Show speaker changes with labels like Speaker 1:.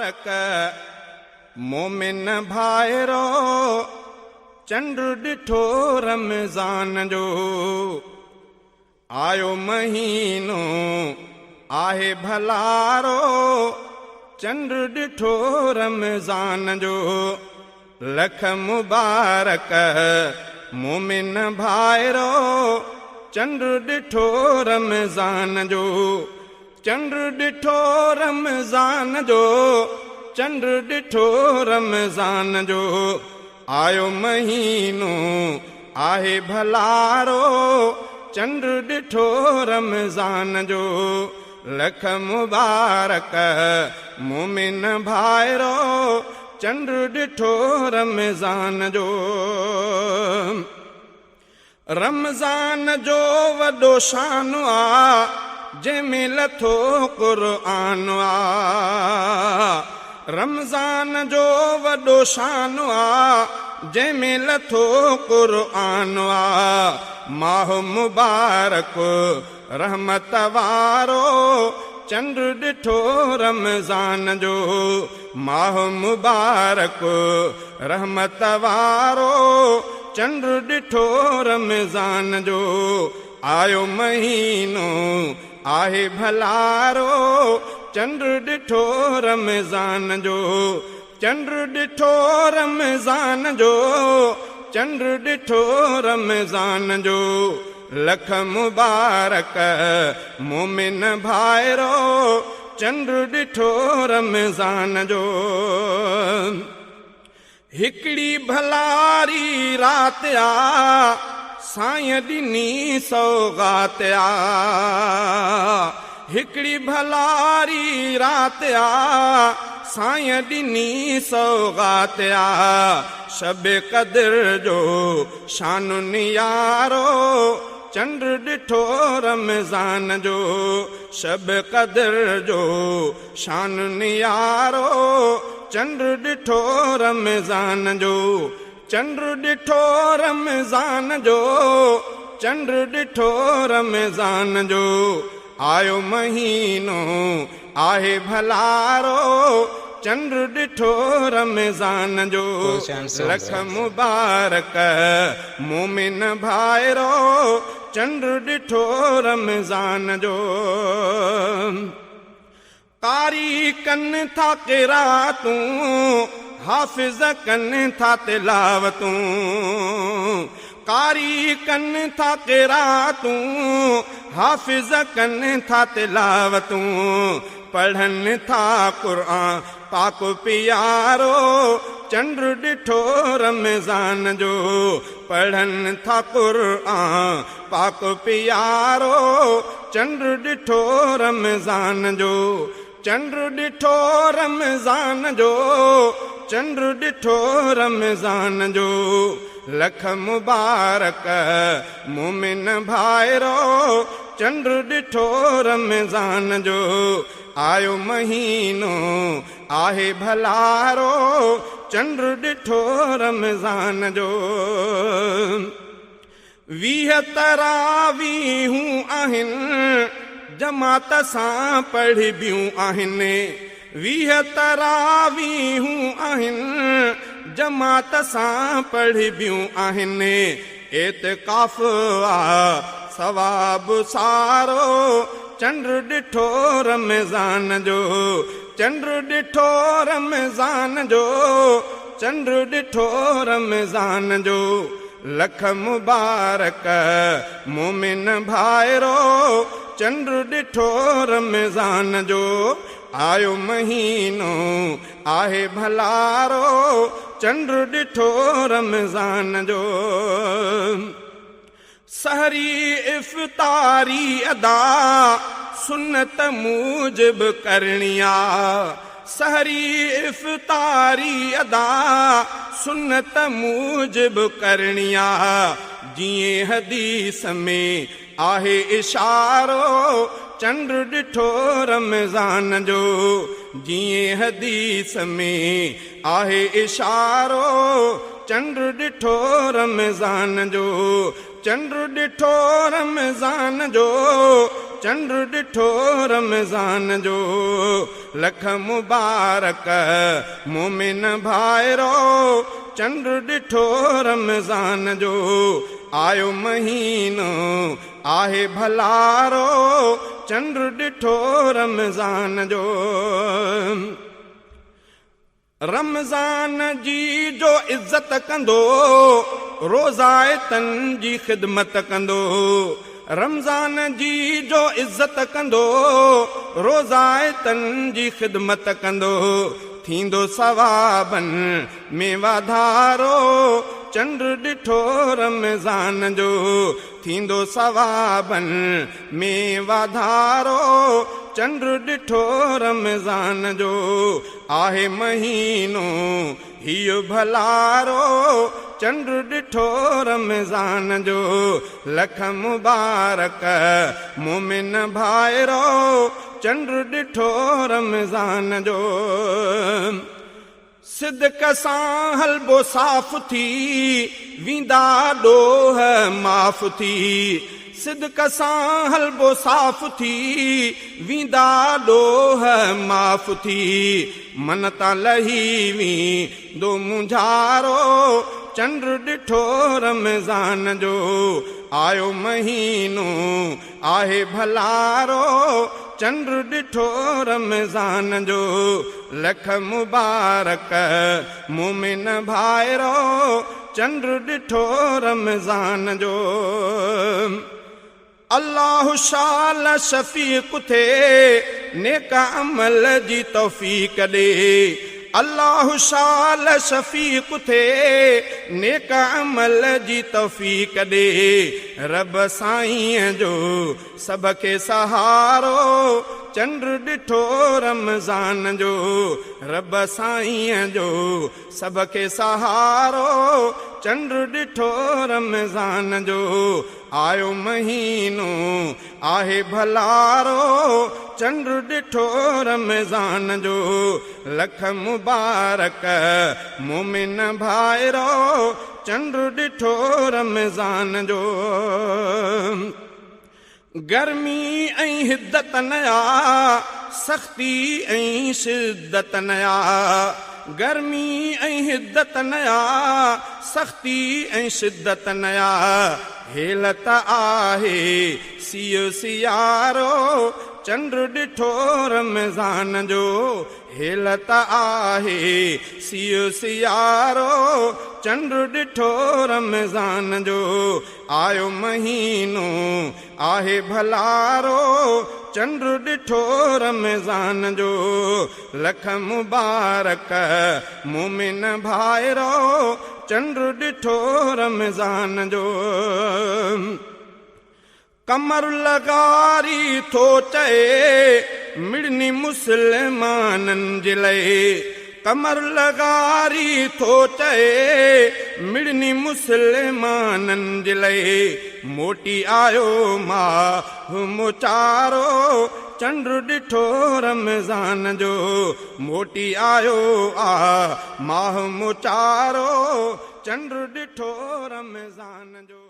Speaker 1: مبارڪ مومن ڀائرو چنڊ ڏٺو رمضان جو آيو مهينو آهي ڀلارو چنڊ ڏٺو رمضان جو لک مبارڪ مومن ڀائرو چنڊ ڏٺو رمضان جو چنڊ ڏٺو رمضان جو چنڊ ڏٺو رمضان جو آيو مهينو آهي ڀلارو چنڊ ڏٺو رمضان جو لک مبارڪ مومن ڀائرو چنڊ ڏٺو رمضان جو رمضان جو وڏو شان آ جنهن ۾ لٿو قرآن آ رمضان جو وڏو شان آ جنهن ۾ لٿو قرآن آ ماهه مبارڪ رحمت وارو چنڊ ڏٺو رمضان جو ماهه مبارڪ رحمت وارو چنڊ ڏٺو رمضان جو آيو مهينو آهي ڀلارو چنڊ ڏٺو رمضان جو چنڊ ڏٺو رمضان جو چنڊ ڏٺو رمضان جو لک مبارڪ مومن ڀائرو چنڊ ڏٺو رمضان جو هڪڙي ڀلاري رات آ سائين ڏني سوغات آ هڪڙي ڀلاري رات آ سائين ڏني سوغات آ شب قدر جو شان نيارو چنڊ ڏٺو رمضان جو شب قدر جو شان نيارو چنڊ ڏٺو رمضان جو چنڊ ڏٺو رمضان جو چنڊ ڏٺو رمضان جو آيو مهينو آهي ڀلارو چنڊ ڏٺو رمضان جو لک مبارڪ مومن ڀائرو چنڊ ڏٺو رمضان جو قاري ڪن ٿا قراتون حافظ ڪن ٿا تلاوتون قاري ڪن ٿا قراتون حافظ ڪن ٿا تلاوتون پڙهن ٿا قرآن پاڪ پيارو چنڊ ڏٺو رمضان جو پڙهن ٿا قرآن پاڪ پيارو چنڊ ڏٺو رمضان جو چنڊ ڏٺو رمضان جو چنڊ ڏٺو رمضان جو لک مبارڪ مومن ڀائرو چنڊ ڏٺو رمضان جو آيو مهينو آهي ڀلارو چنڊ ڏٺو رمضان جو 20 تراويحون آهن جماعت سان پڙهبيون آهن 20 تراويحون آهن جماعت سان پڙهبيون آهن اعتڪاف آ ثواب سارو چنڊ ڏٺو رمضان جو چنڊ ڏٺو رمضان جو چنڊ ڏٺو رمضان جو لک مبارڪ مومن ڀائرو چنڊ ڏٺو رمضان جو آيو مهينو آهي ڀلارو چنڊ ڏٺو رمضان جو سحري افطاري ادا سنت موجب ڪرڻي آ سحري افطاري ادا سنت موجب ڪرڻي آ جيئن حديث ۾ آهي اشارو چنڊ ڏٺو رمضان جو جيئن حديث ۾ آهي اشارو چنڊ ڏٺو رمضان جو چنڊ ڏٺو رمضان جو چنڊ ڏٺو رمضان جو. لک مبارڪ مومن ڀائرو، چنڊ ڏٺو رمضان جو. آيو مهينو آهي ڀلارو، چنڊ ڏٺو رمضان جو. رمضان جي جو عزت ڪندو، روزائتن جي خدمت ڪندو. رمضان جي جو عزت ڪندو، روزائتن جي خدمت ڪندو. ٿيندو ثوابن ۾ واڌارو، چنڊ ڏٺو رمضان جو. ٿيندو ثوابن ۾ واڌارو، چنڊ ڏٺو رمضان جو. آهي مهينو هيءُ ڀلارو، چنڊ ڏٺو رمضان جو. لک مبارڪ مومن ڀائرو، چنڊ ڏٺو رمضان جو. صدق سان هلبو صاف ٿي، ويندا ڏوهه معاف ٿي. صدق سان هلبو صاف ٿي، ويندا ڏوهه معاف ٿي. من تان لهي ويندو مونجهارو، چنڊ ڏٺو رمضان جو. آيو مهينو آهي ڀلارو، چنڊ ڏٺو رمضان جو. لک مبارڪ مومن ڀائرو، چنڊ ڏٺو رمضان جو. الله شال شفيق ٿئي، نيڪ عمل جي توفيق ڏي. الله شال شفيق ٿئي، نيڪ عمل جي توفيق ڏي. رب سائينءَ جو سڀ کي سهارو، چنڊ ڏٺو رمضان جو. رب سائينءَ جو سڀ کي سهارو، چنڊ ڏٺو رمضان جو. آيو مهينو آهي ڀلارو، چنڊ ڏٺو رمضان جو. لک مبارڪ مومن ڀائرو، چنڊ ڏٺو رمضان جو. گرمي ۽ حدت نيا، سختي ۽ شدت نيا. گرمي ۽ حدت نيا، سختي ۽ شدت نيا. هيل ته آهي سيءُ سيارو، چنڊ ڏٺو رمضان جو. هيل ته آهي سيءُ سيارو، چنڊ ڏٺو رمضان جو. آيو مهينو آهي ڀلارو، چنڊ ڏٺو رمضان جو. لک مبارڪ مومن ڀائرو، چنڊ ڏٺو رمضان جو. ڪمر لگاري ٿو چئي، مڙني مسلمانن جي لاءِ. ڪمر لگاري ٿو چئي، مڙني مسلمانن جي لاءِ. موٽي آيو ماهه موچارو، چنڊ ڏٺو رمضان جو. موٽي آيو آ ماهه موچارو، چنڊ ڏٺو رمضان جو.